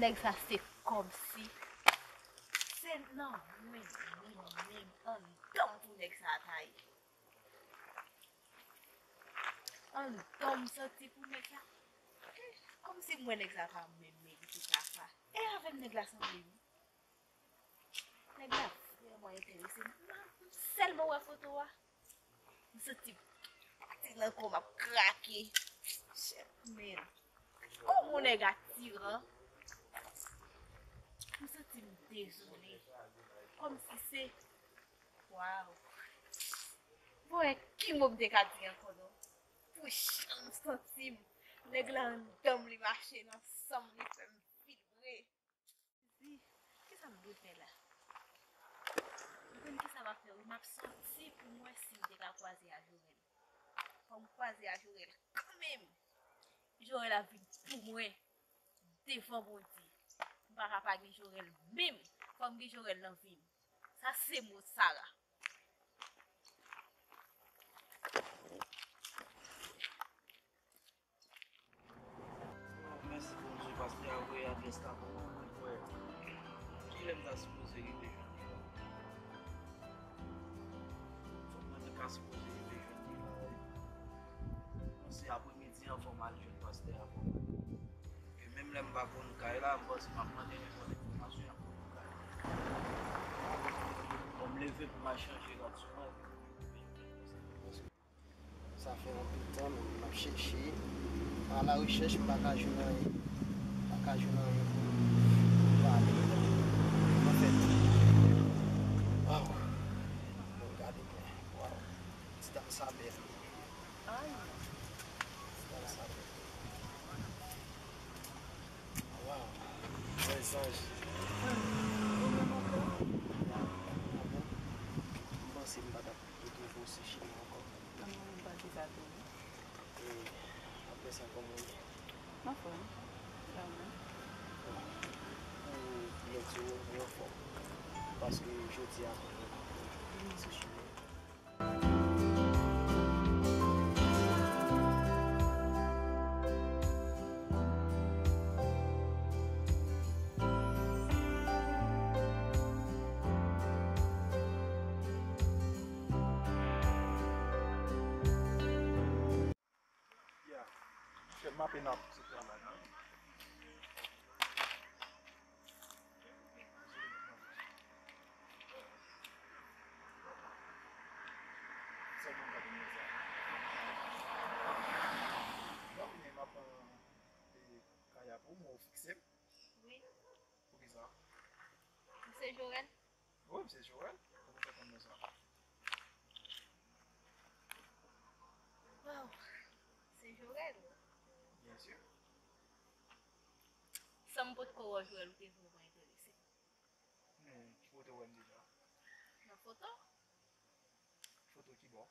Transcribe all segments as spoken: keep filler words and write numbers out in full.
Nèg sa se kòmsi se nan mwen menm, menm, anndan m pou nèg sa ta ye. Anndan m santi pou nèg sa. Kòmsi m wè nèg sa pa menm merite Tafa. E avè m nèg la sanble wi. Nèg la vrèman enterese m. M sèlman wè foto a. M santi m pati nan kò m ap krake. Shit, man. Kòman yon nèg atiran? M santi m dezole. Kòmsi se, waw. Bon, e ki mo m te ka di ankò non? Pou jan m santi m. Nèg la anndan m, li mache nan san m, li fè m vibre. Di, kisa m dwe fè la? M konn kisa m ap fè wi, m ap sòti pou m wè si m te ka kwaze a Jorèl. Fò m kwaze a Jorèl kanmenm. Jorèl ap vin pou mwen devan Bondye. M pa ka pa gen Jorèl menm. Fò m gen Jorèl nan vi m. Sa se mo Sara. Mèsi Bondye, pastè a voye adrès la pou mwen, mwen kwè. Kilè m ta sipoze rive jwenn li la? Fòk mwen te ka sipoze rive jwenn li la, wi. Bon, se apremidi an, fò m al jwenn pastè a pou mwen. E menm lè m pa konn kay la, m panse m ap mande nenpòt enfòmasyon, y ap ban mwen kay la. Bon, m leve pou m al chanje rad sou mwen, epi m vin jwenn pastè a. Sa fè anpil tan menm m ap chèche. A la rechèch, m pa ka jwenn anyen. M pa ka jwenn anyen pou m pale. Anfèt, waw. Bon, gade byen. Waw. Ti dam sa bèl. Ay. Ti dam sa bèl. Waw. Mwen zanj. Ou menm ankò? Ah bon? M panse m pa t ap retwouve w sou chimen ankò. Mwen menm m panse sa tou wi. E apre sa, kòman w ye? M anfòm. E ou menm? Bon, pou byen di w, mwen anfòm. Paske jodi a, mwen sou chimen. Yeah. Chèf m ape n ap sou travay la. Sèlman m ka di nou sa. Bon, men m ap, e, kay la pou mwen, ou fikse m. Wi. Poukisa? Ou se Jorèl? Wi, m se Jorèl. Kòman w fè konn non sa? Waw, se Jorèl. Byen si. San m potko wè w, Jorèl, ou te vrèman enterese m. Hmm, ki kote w wè m deja? Nan foto. Foto ki bò?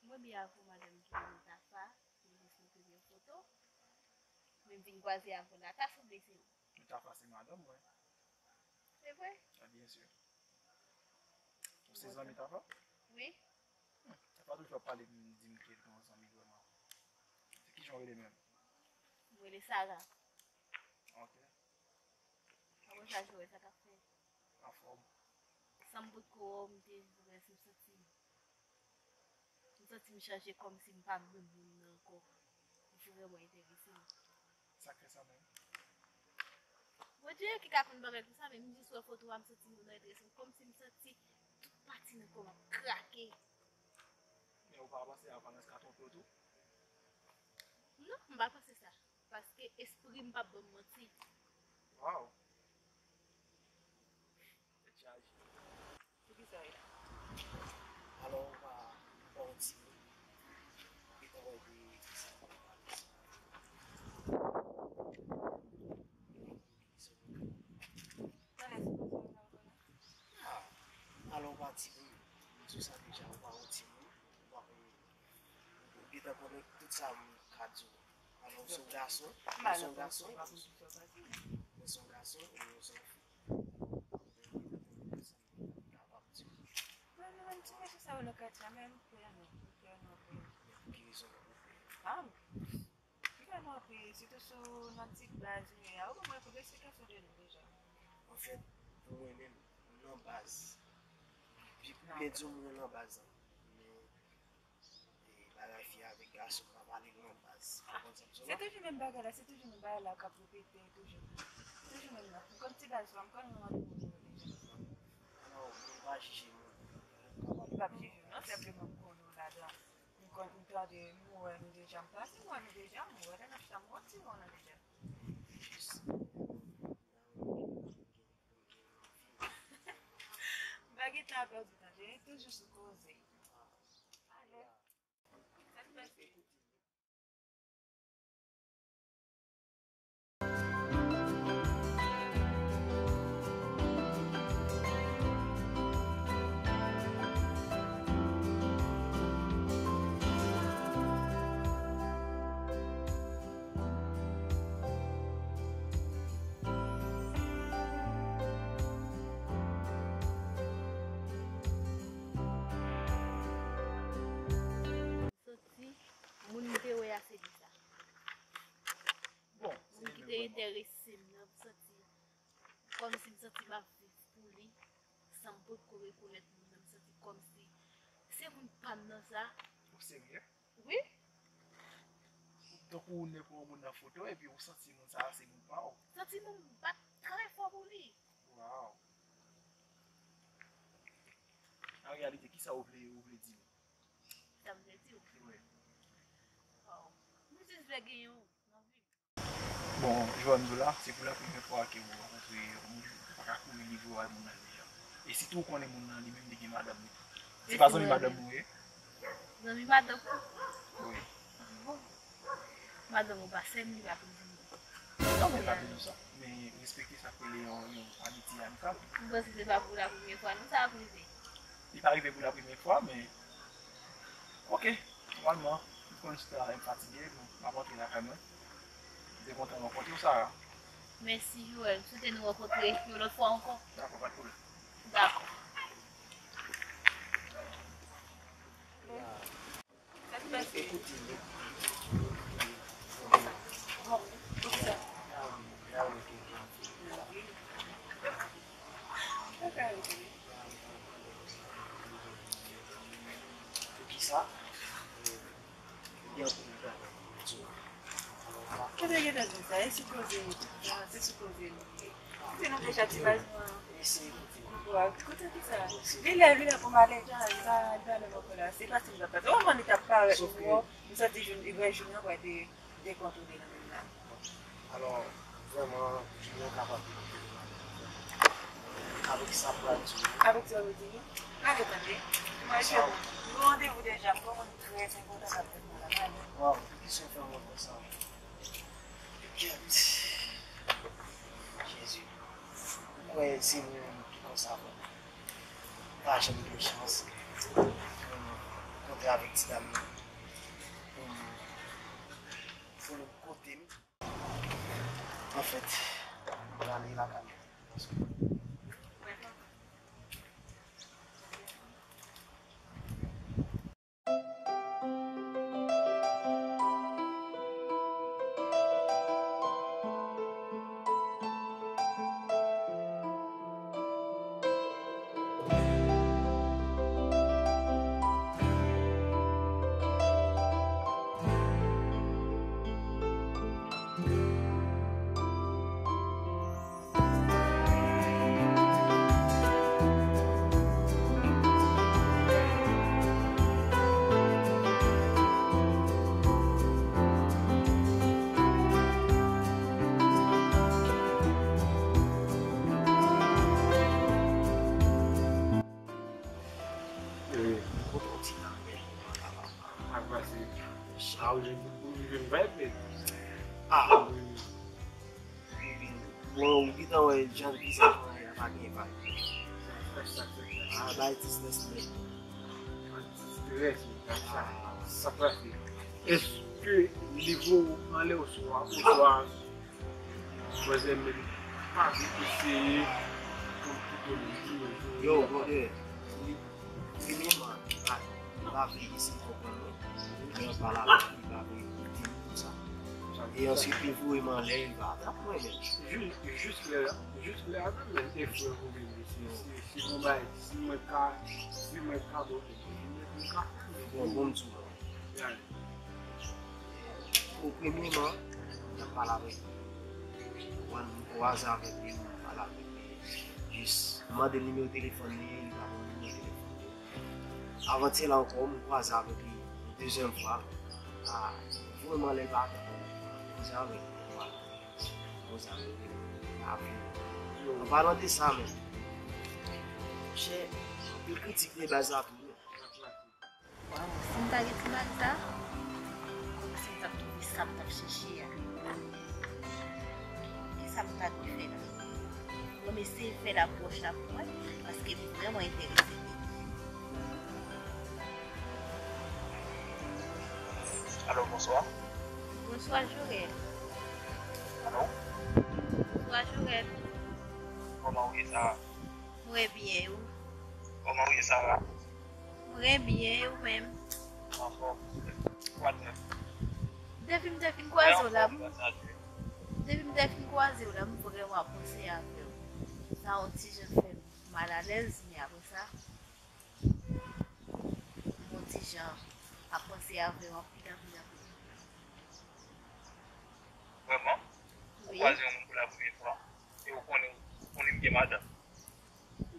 Mwen byen avè w, madanm ki rele Tafa, li jis montre m yon foto. Men m vin kwaze avè w la, ta sanble se ou. Men Tafa se madanm mwen. Se vre? A, byen si. Ou se zanmi Tafa? Wi. Hmm, Tafa toujou ap pale m, di m ke l gen yon zanmi vrèman. Se kijan w rele menm? M rele Sara. Ok. Apre sa, Jorèl, sa k ap fèt? Anfòm. San m potko wè w, m te jis rès, m santi m, m santi m chanje kòmsi m pa menm moun nan ankò. Ou vrèman enterese m. Sa k fè sa menm? Bondye ki ka konn bagay konsa, men m jis wè foto a, m santi m enterese m, kòmsi m santi tout pati nan kò m ap krake. Men ou pa panse Aparans ka twonpe w tou? Non, m pa panse sa. Paske espri m p ap ban m manti. Waw! Tèt chaje. Poukisa w ye la? Alò, ou pa, ou pa yon timoun. Ou gentan wè de kisa w ap pale sa. Talè, se konsa w ap pale? Ah, alò, ou pa timoun. M di w sa deja, ou pa yon timoun. Ou pa, ou gentan konnen tout sa m ka di w. Alò, ou se yon gason, ou se yon gason, ou se yon gason, e ou se yon fi. Ou gentan konnen tout sa m kapab di w. Mwen menm ti mesye sa yo nan katye a, men m kwè nan, m kwè nan, m kwè nan. Men pou ki rezon ou kwè? Ah, m kwè nan. Wi, sitou sou nan ti baz nou ye a. Ou konprann, fòk eksplikasyon de nou deja. Anfèt, pou mwen menm, m nan baz. Pi, pou byen di w, mwen nan baz lan. Men, e, bagay fi avèk gason, pa pale nan baz. Ou konprann sa m di w la? Se toujou menm bagay la, se toujou menm bagay la k ap repete toujou. Toujou menm nan. M konn ti baz la, m konn nou anpil moun yo deja. Alò, mwen pa jije moun. Li p ap jije w non, senpleman m konnen w ladan. M konn, m tande, m wè nou deja, m pase, m wè nou deja, m wè lè n ap chita, m wè w ti wè w nan deja. Jis, m pa gen tan a pèdi tande, li toujou sou koze. Ale. Sa k pase? Soti, moun m te wè a se li sa. Bon, moun ki te enterese m nan, m santi kòmsi m santi m ap viv pou li, san m potko rekonèt moun nan, m santi kòmsi se moun pa m nan sa. Ou serye? Wi. Donk ou ne pran moun nan foto epi ou santi moun sa a se moun pa w? Santi m bat trè fò pou li. Waw. An reyalite, kisa ou vle, ou vle di nou? Sa m vle di w? Wi. Waw. M jis vle gen yon nan vi m. Bon, Joanne Zola, se pou la premyè fwa ke ou rankontre yon moun, ou pa ka kouri live ou bay moun nan deja. E sitou ou konnen moun nan li menm li gen madanm li. Se pa zanmi madanm ou ye? Zanmi madanm ou? Wi. Bon. Madanm ou pa sè m, li pa pou zanmi. Non, men pa bezwen sa. Men respekte sa k rele yon, yon amitye amikal. M panse se pa pou la premyè fwa non sa ap rive. Li pa rive pou la premyè fwa, men oke, nòmalman, m konn chita la, m fatige, bon, m ap rantre lakay mwen. M te kontan rankontre w, Sarah. Mèsi, Joël. M swete nou rankontre yon lòt fwa ankò. Dakò, pa t pwoblèm. Dakò. Sa k pase? Bon, poukisa? Poukisa? Kote gentan di sa? E sipoze, se sipoze nou ye. Se nou deja ti baz nou an. Kote ki sa? Li lè, li lè pou m ale, jan, li pa, li pa menm ankò la. Se pase m t ap pase. Ou konprann li t ap parèt nou, m santi Jun-, Ibrahim Junior pral de, dekontwole nan menm la. Alò, vrèman, Junior kapab dekontwole nan menm la. Avèk sa pral di. Avèk sa pral di. Gade tande. Mwen, nou randevou deja, m konprann. Trè enpòtan sa pou nou la, gade. Waw, poukisa w fè m wè konsa? Kèt. Jezi. Ou kwè se mwen menm ki konsa vre? Pa janm gen chans pou m kontre avèk ti dam nan. Pou m, pou l kote m. Anfèt, m prale lakay mwen. Paske Sa pase. Sa ou jwenn, ou jwenn vibe, men. Ah. Bon, ou gentan wè jan bizè konnen a pa gen vibe. Ah, bay ti strès nèt. Ti strès, sa, sa pase. Èske nivo w anlè oswa, oswa Manzè menm pa vle eseye pou l kite l di yon jou. Yo, brother, li, li menm, li pa, li pa vle eseye konprann mwen. Lè m pale avèk li, li pa vle koute m konsa. Sa vle E answit, li voye m anlè, li pa t ap mwen menm. Jis, jis lè, jis lè a menm, menm, e frè ou menm, si, si, si mwen bay, si mwen ka, si mwen ka bon, mwen ka fè, mwen bon, bon, m di w. Bon, premyeman, m ap pale avèk li. Mwen, m kwaze avèk li, m pale avèk li. Jis, m mande l nimewo telefòn li, li pa ban m nimewo telefòn li. Avantyè la ankò, m kwaze avèk li yon dezyèm fwa. A, vrèman, lè l pa atann mwen, m kwaze avèk li, m kwaze avèk li. An palan de sa menm, monchè, anpil kritik de baz la tou. Waw, si m ta gen ti bag sa, kòmsi m t ap twouve sa m t ap chèche a. Kisa m ta dwe fè la? Bon, m eseye fè lapwòch la pou mwen, paske m vrèman enterese de li. Alo, bonswa. Bonswa, Jorel. Alo? Bonswa, Jorel. Kòman ou ye, Sara? Mwen byen, e ou? Kòman ou ye, Sara? Mwen byen, e ou menm? Anfòm. Kwa nèf? Depi m te fin kwaze w la, m, depi m te fin kwaze w la, m vrèman ap panse avè w. Sa yon ti jan fè m malalèz, men apre sa, m yon ti jan ap panse avè w anpil, anpil, anpil. Vrèman? Ou, wi, kwaze yon moun pou la premyè fwa, e ou konnen, ou konnen m gen madanm.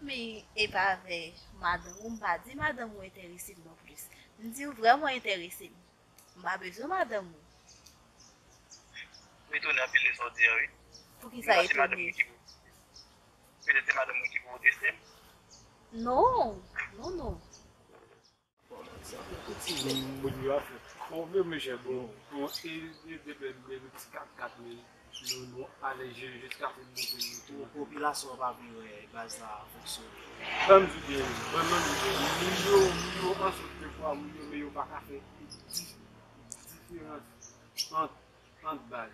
Men, e pa avè madanm ou, m pa di madanm ou enterese m nonplis. M di w vrèman enterese m. M pa bezwen madanm ou. M etone anpil de sa w di a, wi. Poukisa etone? Petèt se madanm mwen ki pwoteste m. Non, non, non. Moun yo ap fè. Bon, men monchè, bon, bon, e, e, de bèl, bèl ti kat kat, men nou, nou alèz jiskaske nou montre nou tou. Popilasyon an pa vle wè baz la fonksyone. Ban m di w byen, ban m di w byen, moun yo, moun yo ansent de fwa, moun yo, men yo pa ka fè di-, diferans ant ant baz,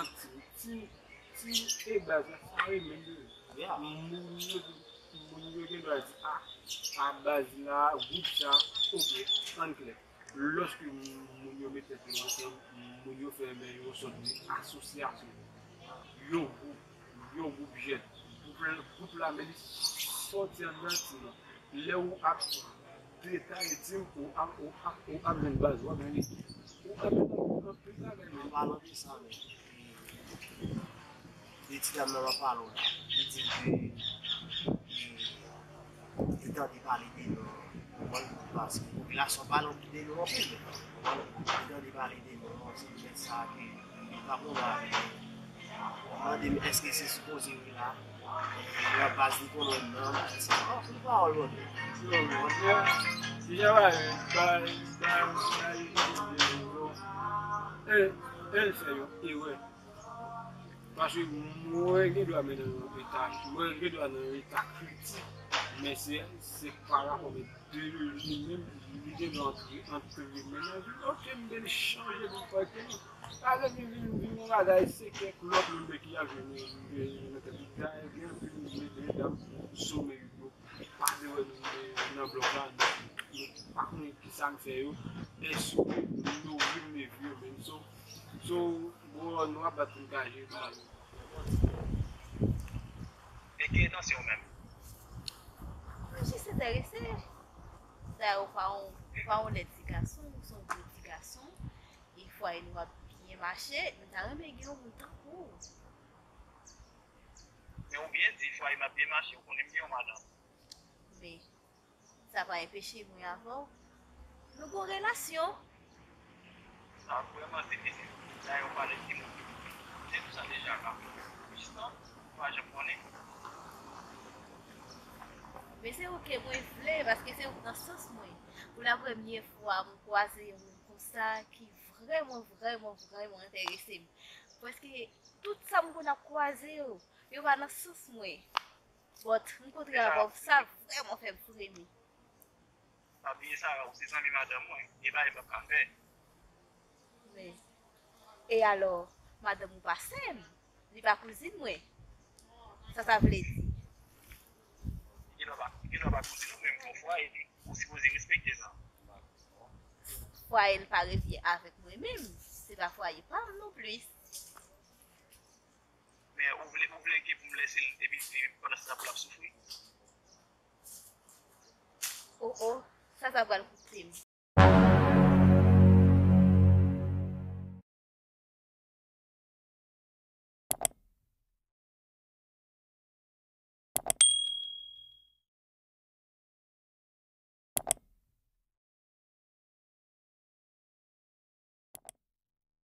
ant ti, ti, ti e baz la, sa renmen yo. Yeah. Moun yo, moun yo gen dwa di, a, a baz la, gwoup sa, oke, ann klè. Lòske moun yo met tèt yo ansanm, moun yo fè men yo sòt de asosyasyon. Yon gwoup, yon gwoup jèn. Gwoup la, gwoup la, men li sòti anndan tim lan. Lè ou ap detaye tim, ou ap, ou ap, ou ap jwenn baz, w ap jwenn ekip. Ou ap jwenn anpil bagay, men. An palan de sa menm, de ti dam nan m ap pale w la, li di m ke, e, li tande pale de nou, ou konprann, paske popilasyon pale de nou anpil, ou konprann, li tande pale de nou, se nèg sa ke li pa konn avè nou. Mande m èske se sipoze wi la. Nan baz li konnen m nan, m di, oh, li pawòl lòt. Deja bay, bay, bay, bay, e, e l fè yon erè. Paske mwen gen dwa mennen yon eta, mwen gen dwa nan yon eta kritik, men se, se pa rapò, men de li menm, li gen dwa antre, antre men nan vi m. Oke, m vin chanje, m fè kòman. Alè, vin, vin, vin yon bagay, se kèk lòt moun ki ap jwenn nan tèt li. Dayè, gen anpil medam somè yo pa vle wè nou nan blòk la, nou, nou pa konnen kisa n fè yo. Èske nou vin leve yo menm? So, so, bon, nou ap bat pou n ka jere mal. E ki entansyon w menm? Mwen jis enterese. Dayè, ou pa yon, ou pa yon lèd ti gason, ou se yon gwo ti gason. E fwaye nou ap byen mache, m ta renmen gen yon moun tankou w. Men ou byen di, fwaye m ap byen mache, ou konnen m gen yon madanm. Men, sa pa enpeche mwen avè w. Nou gon relasyon. Sa vrèman difisil. Dayè, ou pale timoun. M te di w sa deja la. Jistan, ou pa janm konnen. Men se ou ke mwen vle, paske se ou k nan sans mwen. Pou la premye fwa, m kwaze yon moun konsa ki vrèman, vrèman, vrèman enterese m. Prèske tout sa m konn ap kwaze yo, yo pa nan sans mwen. But, m kontre avè w, sa vrèman fè m fremi. Pa bliye, Sara, ou se zanmi madanm mwen, e bagay m p ap ka fè. Men, e alò, madanm ou pa sè m, li pa kouzin mwen. Sa sa vle di? Li gen dwa pa, li gen dwa pa kouzin ou, men m gon fwaye, ou sipoze respekte sa. Fwaye l pa revyen avèk mwen menm, se pa fwaye pa m nonplis. Men ou vle, ou vle ke pou m lese l epi pandan se tan pou l ap soufri? Oh oh, sa sa pral koute m.